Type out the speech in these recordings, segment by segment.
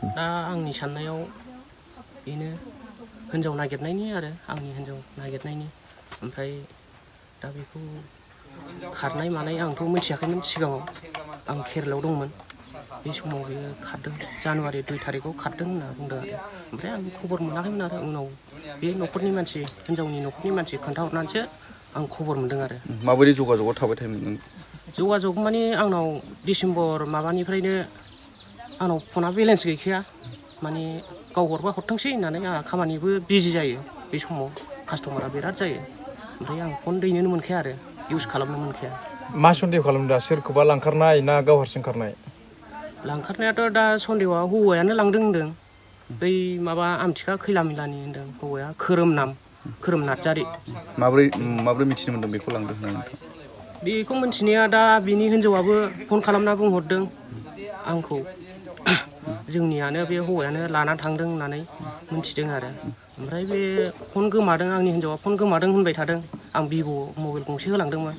दा आंनि साननायाव बेनो हिनजाव नागिरनायनि आरो आंनि हिनजाव नागिरनायनि ओमफ्राय दा बेखौ खारनाय मानाय आंथ' मिथियाखैमोन सिगाङाव आं केरेलायाव दंमोन बे समाव बियो खारदों जानुवारि 2 थारिखआव खारदों होनना बुंदों आरो ओमफ्राय आं खबर मोनाखैमोन आरो उनाव बे न'खरनि मानसि हिनजावनि न'खरनि मानसि खोन्थाहरनानैसो आं खबर मोनदों आरो माबोरै जगाजगआव थाबाय थायोमोन जगाजग माने आंनाव डिसेम्बर माबानिफ्रायनो आंनाव फना बेलेन्स गैखाया माने गाव हरबा हरथोंसै होननानै आंहा खामानिबो बिजि जायो बे समाव कास्टमारा बिराद जायो ओमफ्राय आं फन दैनोनो मोनखाया आरो इउज खालामनो मोनखाया मा सन्देह खालामदों सोरखौबा लांखारनाय ना गाव हारसिं खारनाय लांखारनायाथ' दा सन्देहआ हौवायानो लांदों होनदों बै माबा आमथिखा खैला मैलानि होनदों हौवाया खोरोम नार्जारि माबोरै मिथिनो मोन्दों बेखौ लांदों होननानै बेखौ मिथिनाया दा बिनि हिनजावाबो फन खालामना बुंहरदों आंखौ जोंनियानो बे हौवायानो लाना थांदों होननानै मिथिदों आरो ओमफ्राय बे फन गोमादों आंनि हिनजावा फन गोमादों होनबाय थादों आं भिभ' मबाइल गंसे होलांदोंमोन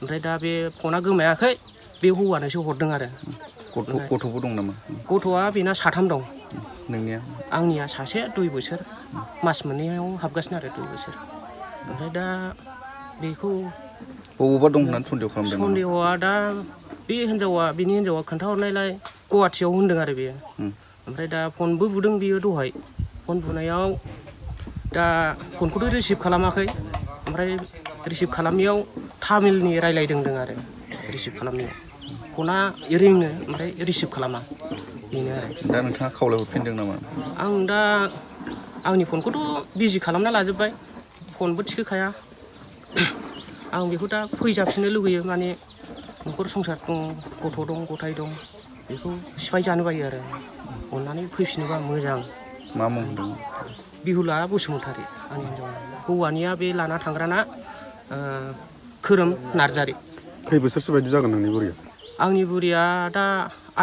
ओमफ्राय दा बे फना गोमायाखै बे हौवानोसो हरदों आरो गथ'बो दं नामा गथ'आ बेना 3 दं नोंनिया आंनिया सासे 2 बोसोर मास मोननैयाव हाबगासिनो आरो 2 बोसोर ओमफ्राय दा बेखौ बबावबा दं होननानै सन्देह खालामदों सन्देहआ दा बे बिनि हिनजावा खोन्थाहरनायलाय गुवाहाटियाव होनदों आरो बेयो ओमफ्राय दा फनबो बुदों बियो दहाय फन बुनायाव दा फनखौथ' रिसिभ खालामाखै ओमफ्राय रिसिभ खालामियाव तामिलनि रायलायदों आरो रिसिभ खालामनायाव फना रिङो ओमफ्राय रिसिभ खालामा बेनो आरो दा नोंथाङा खावलायहरफिनदों नामा आं दा आंनि फनखौथ' बिजि खालामना लाजोब्बाय फनबो थिखोखाया आं बेखौ दा फैजाफिननो लुगैयो माने न'खर संसार दं गथ' दं गथाय दं बेखौ सिफाय जानो बायो आरो अननानै फैफिनोबा मोजां मा मुं होनदों बिहुला बसुमतारी आंनि हिनजाव हौवानिया बे लाना थांग्राना खोरोम नार्जारि खै बोसोरसो बायदि जागोन नोंनि बुरिया आंनि बुरिया दा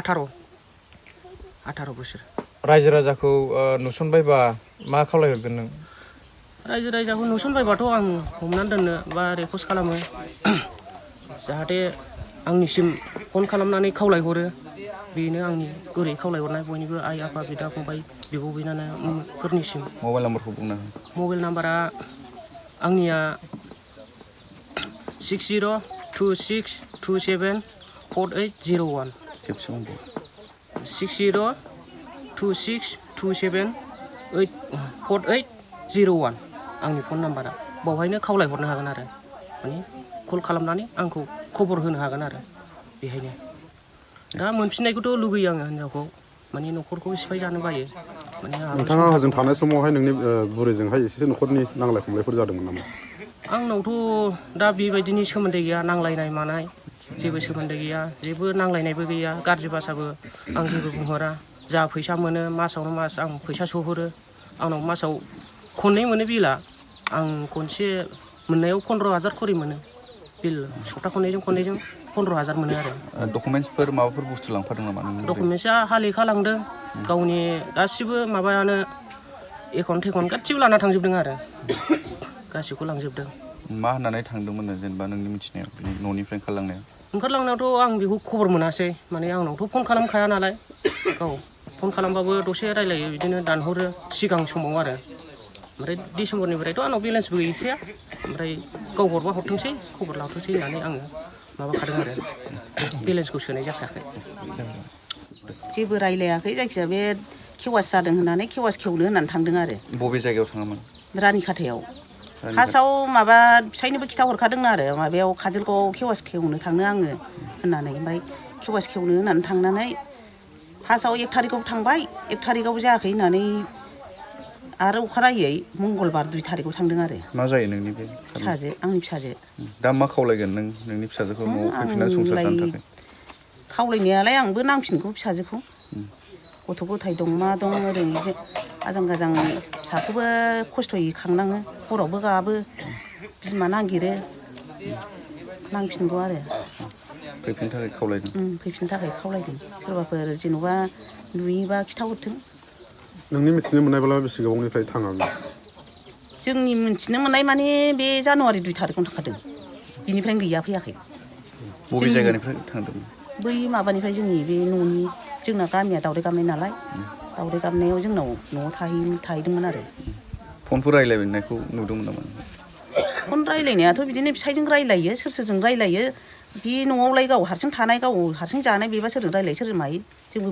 18 बोसोर रायजो राजाखौ नुसनबायबा मा खावलायहरगोन नों रायजो राजाखौ नुसनबायबाथ' आं हमनानै दोननो बा रिक्वेस्ट खालामो जाहाथे आंनिसिम फन खालामनानै खावलायहरो बेनो आंनि गुरै खावलायहरनाय बयनिबो आइ आफा बिदा फंबाय बिब' बिनानावफोरनिसिम मबाइल नाम्बारखौ बुंना हो मबाइल नाम्बारा आंनिया 6026274801 खेबसे बुंदो 6026274801 आंनि फन नाम्बारा बावहायनो खावलायहरनो हागोन आरो माने कल खालामनानै आंखौ खबर होनो हागोन आरो बेहायनो दा मोनफिननायखौथ' लुगैयो आङो हिनजावखौ माने न'खरखौ सिफाय जानो बायो माने नोंथाङा हजों थानाय समावहाय नोंनि बुरैजोंहाय एसे न'खरनि नांलाय खमलायफोर जादोंमोन नामा आंनावथ' दा बेबायदिनि सोमोन्दै गैया नांलायनाय मानाय जेबो सोमोन्दो गैया जेबो नांलायनायबो गैया गाज्रि भाषाबो आं जेबो बुंहरा जा फैसा मोनो मासावनो मास आं फैसा सहरो आंनाव मासाव खननै मोनो बिला आं खनसे मोननायाव 15,000 खरि मोनो बिल सप्ता खननैजों 15,000 मोनो आरो डकुमेन्टसफोर माबाफोर बुस्थु लांफादों नामा डकुमेन्टसा हा लेखा लांदों गावनि गासिबो माबायानो एकाउन्ट गासिबो लाना थांजोबदों आरो गासिबो लांजोबदों मा होननानै थांदोंमोन जेनेबा नोंनि मिथिनायाव न'निफ्राय ओंखारलांनायावथ' आं बेखौ खबर मोनासै माने आंनावथ' फन खालामखाया नालाय गाव फन खालामबाबो दसे रायलायो बिदिनो दानहरो सिगां समाव आरो ओमफ्राय डिसेम्बरनिफ्रायथ' आंनाव बेलेन्सबो गैखाया ओमफ्राय गाव हरबा हरथोंसै खबर लाथोंसै होननानै आङो माबाखादों आरो बेलेन्सखौ सोनाय जाखायाखै जेबो रायलायाखै जायखिजाया बे केवास जादों होननानै केवास खेवनो होननानै थांदों आरो बबे जायगायाव थाङामोन रानिखाथायाव फार्स्टआव माबा फिसायनोबो खिथाहरखादों आरो माबायाव काजलगावआव केवास खेवनो थांनो आङो होननानै ओमफ्राय केवास खेवनो होननानै थांनानै फार्स्टआव 1 थारिखआव थांबाय 1 थारिखआव जायाखै होननानै आरो अखानायै मंगलबार 2 थारिखआव थांदों आरो मा जायो नोंनि बे फिसाजो आंनि फिसाजो दा मा खावलायगोन नोंनि फिसाजोखौ न'आव फैफिननानै संसार जानो थाखाय खावलायनायालाय आंबो नांफिनगौ फिसाजोखौ गथ' गथाय दं मा दं ओरैनो आजां गाजां फिसाखौबो खस्थ'यै खांनाङो हरावबो गाबो बिमा नागिरो नांफिनगौ आरो फैफिननो थाखाय खावलायदों फैफिननो थाखाय खावलायदों सोरबाफोर जेन'बा नुयोबा खिथाहरथों नोंनि मिथिनो मोननायब्ला बेसे गोबावनिफ्राय थाङा जोंनि मिथिनो मोननाय माने बे जानुवारि 2 थारिखआवनो थांखादों बिनिफ्रायनो गैया फैयाखै बबे जायगानिफ्राय थांदोंमोन बै माबानिफ्राय जोंनि बे न'नि जोंना गामिया दावराइ गाबनाय नालाय दावराइ गाबनायाव जोंनाव न'आव थाहैदोंमोन आरो फनफोर रायज्लायनायखौ नुदोंमोन नामा फन रायलायनायाथ' बिदिनो फिसायजों रायलायो सोरजों रायलायो बे न'आवलाय गाव हारसिं थानाय गाव हारसिं जानाय बेबा सोरजों रायलायो सोरजों मायो जोंबो